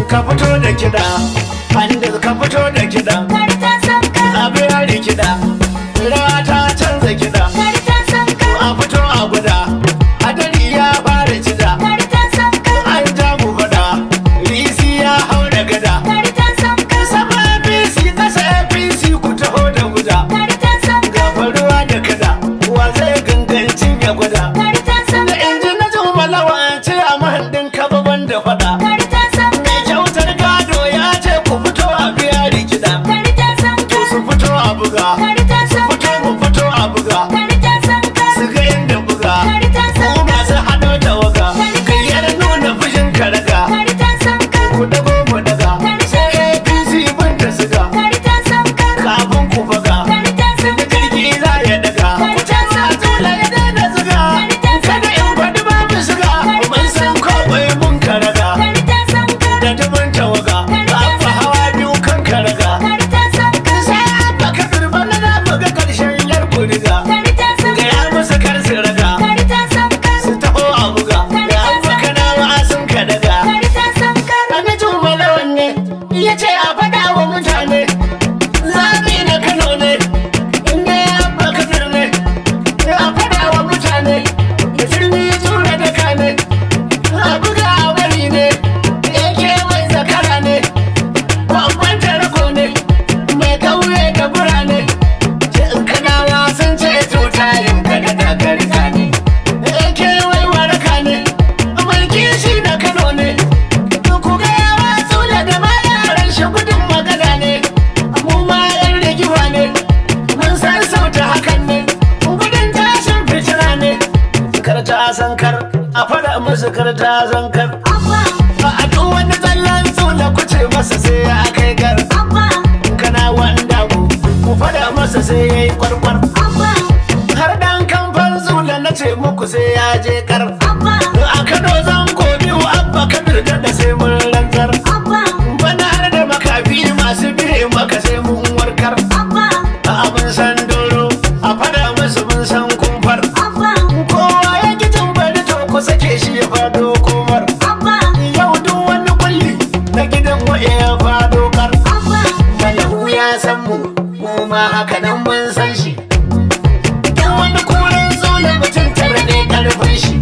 Ka fito da kiɗa, Handel, ka fito da kiɗa. Karta sanka. Abu ya rikida, rawa ta canza kiɗa. Karta sanka. A fito a guda, hadari ya fara cida. Karta sanka. An ja mu faɗa, risi ya haura gada. Karta sanka. Sama APC, kasa APC, ku taho da guda. Karta sanka. Gafa ruwa da kada, wa zai gangancin ya gwada? Karta Da sanka. inji na jumalawa ce a mahandin kaba da faɗa. Karta sanka. Mai kyautar gado ya ce ku fito a biya rikida. Karta sanka. Su fito a buga. Karta sanka. Fito mu fito a buga. Karta sanka. Su ga inda buga. Karta Ku sanka. masu haɗo tawaga. Gayyar nuna fushin karaga. Karta sanka. Ku dago mu daga. Sai APC bin ta siga. Karta sanka. Kafin ku buga. Karta sanka. Jirgi za ya daga. Ku ce sa tula ya daina ziga. Kada in faɗi babu siga. Mun san komai mun karaga. Karta sanka. Da dubin tawaga. Babu hawa biyu kan karaga. Karta sanka. Sai abba ka turba na za mu ga karshen yar kuriga. Karta sanka. Gaya musu kar su raga. Karta sanka. Su taho a buga. Ga abba kanawa sun ka daga. Karta sanka. Wani jumalawan ne ya ce a faɗa wa mutane. Zaɓi na Kano ne, inda ya abba kabir ne. A faɗa wa mutane, da turmi ya tura da kane. A buga a bari ne, yake mai zakara ne. Babban tarko ne, mai kauye da birane. Kanawa sun ce cuta yin kada da garka ne. Yake wai waraka ne, mai kishi na Kano ne. Ku gaya wa Sule da ma yaran shi gudun magana ne. Mu ma yan rigima ne, mun san sauta hakan ne. Gudun tashin fitina ne. Kar ta san kar, a fada musu kar ta san kar. Abba. A duk wani tsallan tsula kuce masa sai ya kai gar. Abba. Kana wanda ku fada masa sai ya yi kwarkwar. Abba. Har dan kamfan zula na ce muku sai ya je kar. Abba. A Kano zan biyu Abba Kabir da sai mun rantsar. Abba. Bana har da makafi masu bire maka sai mun warkar. Abba. Abin san doro a fada musu mun san kumfar. Abba. Kowa ya ki bari to ku sake shi ya fado komar. Abba. Yau duk wani kulli na gidan wa'e ya fado kar. Abba. Malahu ya san mu, mu ma haka nan mun san shi. Duk wani kurin zola mutum tara ne karfin shi.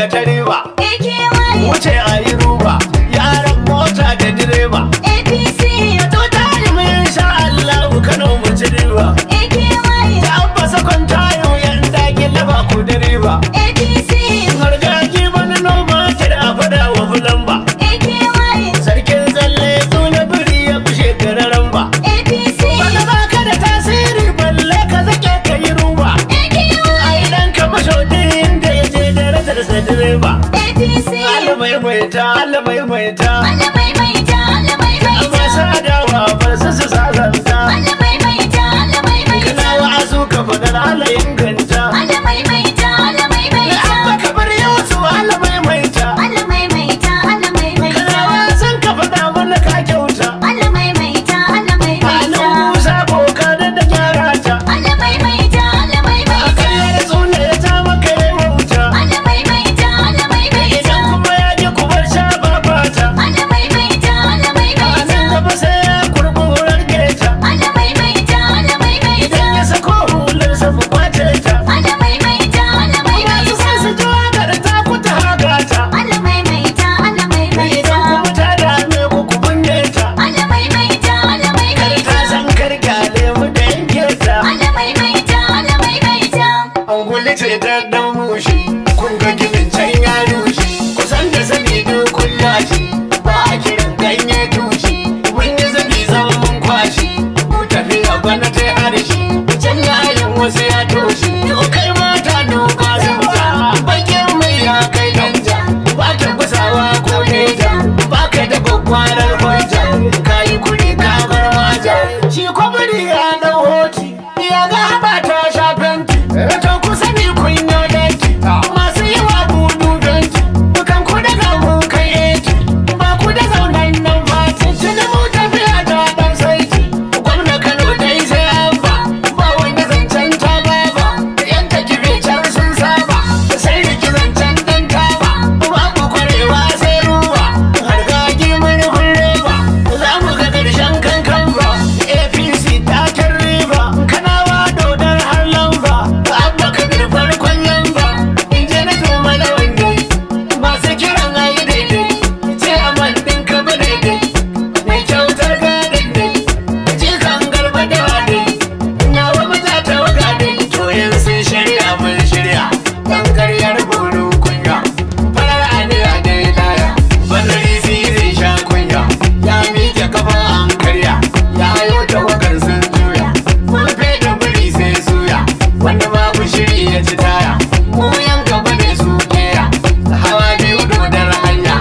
ga ta riba. AKY. Wuce a yi ruba, yaran mota da direba. APC. To tari mun sha Allahu Kano mu ci riba. AKY. Ta abba sakon tayo yan daki laba ku direba. APC. Hargagi wani noma ta da fada wa fulamba. AKY. Sarkin tsalle tsuna biri ya fi shekararan ba. APC. Bana ba ka da tasiri balle ka zake ka yi ruba. AKY. Ai dan ka masho da ya je darajar sa direba. APC. Allah maimaita, Allah maimaita. Allah maimaita, Allah maimaita. Masu adawa bar su su sasanta. Allah maimaita, Allah maimaita. Kana wa'azu ka faɗar Allah inganta. Allah maimaita, Allah maimaita. Abba kamar Yusuf Allah maimaita. Allah maimaita, Allah maimaita. Kana wa'azin ka faɗa mana ka kyauta. Allah maimaita, Allah maimaita. Halin Musa boka da da gyara ta. Allah maimaita, Allah A maimaita. karyar tsula ya ta maka yi wauta. Allah maimaita, Allah maimaita. Idan kuma ya ji kubar sha babata. Allah maimaita, Allah A maimaita. nan gaba sai ya kurbi wurar geta. Allah maimaita, Allah maimaita. Idan ya sako hularsa mu kwace ta. Allah maimaita, Allah Masu maimaita. son su ji waƙar ta kuta hagata. Allah maimaita, Allah maimaita. Idan kuma ta dame ku ku binne ta. Allah maimaita, Allah maimaita. Ta san karkyale mu da yanke ta. Allah maimaita, Allah maimaita. Anguli ce ta dan mushe, kun ga ginin can ya rushe. Kusan da sani dukun lashe, ba a kiran ganye tushe. Mun yi zabi zama mun kwashe, mu tafiya bana ta harshe. Can layin wasu ya toshe, to kai mata duba zuba. Bakin mai ya kai danja, ba ta gusawa ko neja. Ba ka da gwagwarar hujja, ka yi kuri ka bar waja. Shi kwamari ya dau hoti, ya ga haɓa ta sha fenti. To ku sani kun yi danki, masu yi wa budu fenti. Dukan ku daga mun kai eti, ba ku da zaunan nan fati. Tuni mu tafiya ta dan saiti, gwamna Kano dai sai abba. Ba wanda zancen ta baba, yan takibe can sun saba. Sai riki zancen dan taba, babu kwarewa sai ruwa. Hargagi manufin roba, za mu ga ƙarshen kankan ba. APC ta can riba, kanawa dodar har lamba. Abba kabir farkon lamba, in je na tuma na wande. Masu kiran ayi daidai, ce aman ɗin ka bi daidai. Mai kyautar gadin dai, jikan garba da wade. Nawa maza ta waga dai, to yanzu sun shirya mun shirya. Dan karyar buru kunya, farar aniya dai laya. Bandari zai sha kunya, ya miƙe kafa an karya. Ya yo tawagar sun juya, mun da biri sai suya. Wanda babu shiri ya ci taya, mu yan gaba ne su kera. Hawa biyu dodar hanya,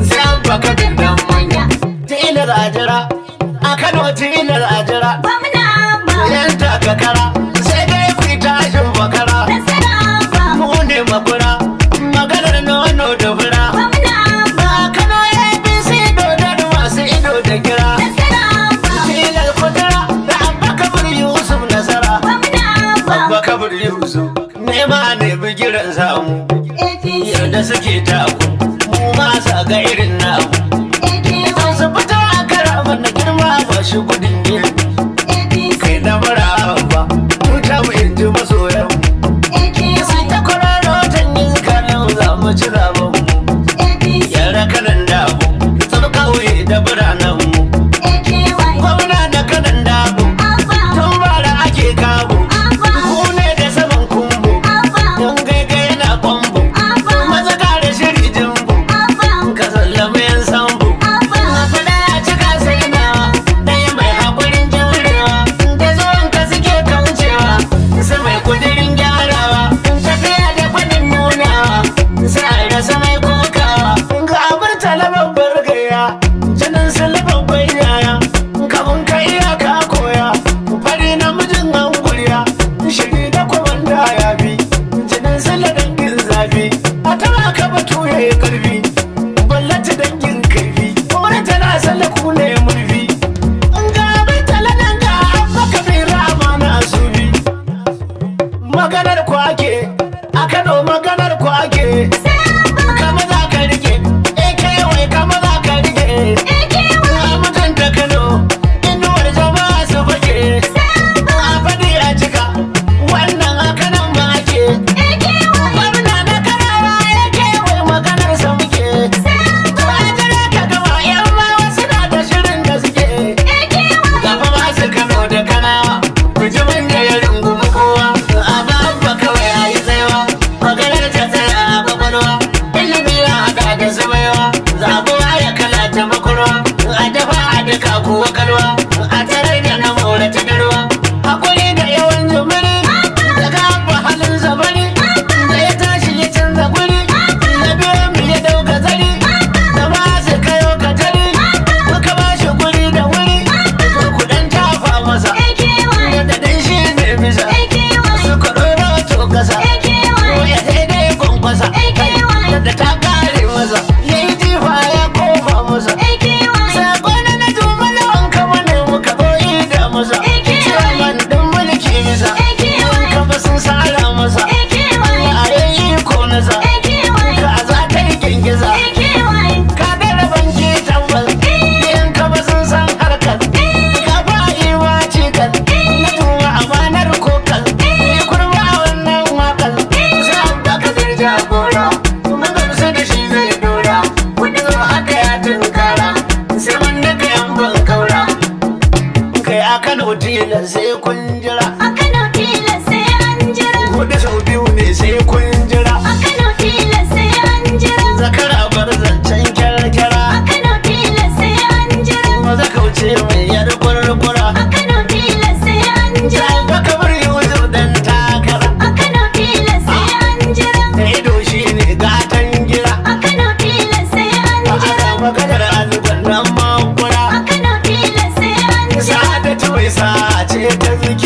sai an baka bin dan manya. Tilar ajira, a Kano tilar ajira. Gwamna Abba, Yan takakara, sai dai ku yi tashin bakara. nasara Abba. Mu ne makura, maganar nono da fura. Gwamna Abba, A Kano APC dodar masu ido da gira. nasara Abba. Tilar kudura da Abba Kabir Yusuf nasara. Gwamna Abba, Abba Kabir Yusuf, nema ne bigiran samu. APC. Yarda suke taku, mu ma sa ga irin namu. AKY. Su fito a kara mana girma ba shi gudun girbi. APC. Kai da mara abba, tuta mu in ji masoyan mu. AKY. Ta kwararo ta iska nan za mu ci zaben mu. APC. Yara kanan dabo, tsab kauye da biranen mu. AKY. Gwamna da kanan dabo, Abba, tun bara ake kabo. Abba, Ku ne da saman kumbo, Abba, don gaigai yana kwambo. Abba, Maza kare shiri jimbo, Abba. ka sallami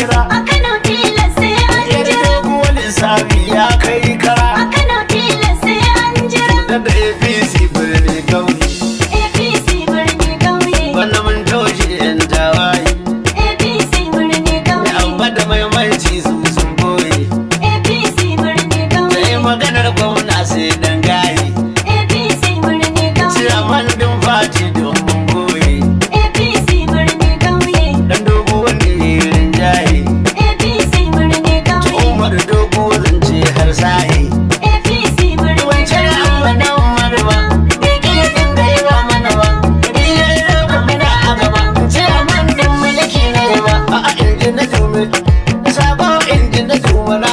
kira. A Kano tilas sai an Yar jira. doguwar lissafi ya kai A kara. Kano tilas sai an jira. Da APC birni kauye. APC birni kauye. Bana mun toshe yan tawaye. APC birni Da kauye. amma da maimaiti su sun boye. APC birni Sai kauye. maganar gwamna sai dan gaye. APC birni kauye. Ciyaman din fati don mun goye. APC birni kauye. Dan dogo wanda ya rinjaye. APC birni kauye. Umar dogo zance har sa'i. APC birni Wancan kauye. amma na Umar ba. Bai iya dinga yi ba mana ba. Ni ya yi roƙa muna a gaba. Ciyaman din mulki ne ba. A'a inji na jume. Sabo inji na jume na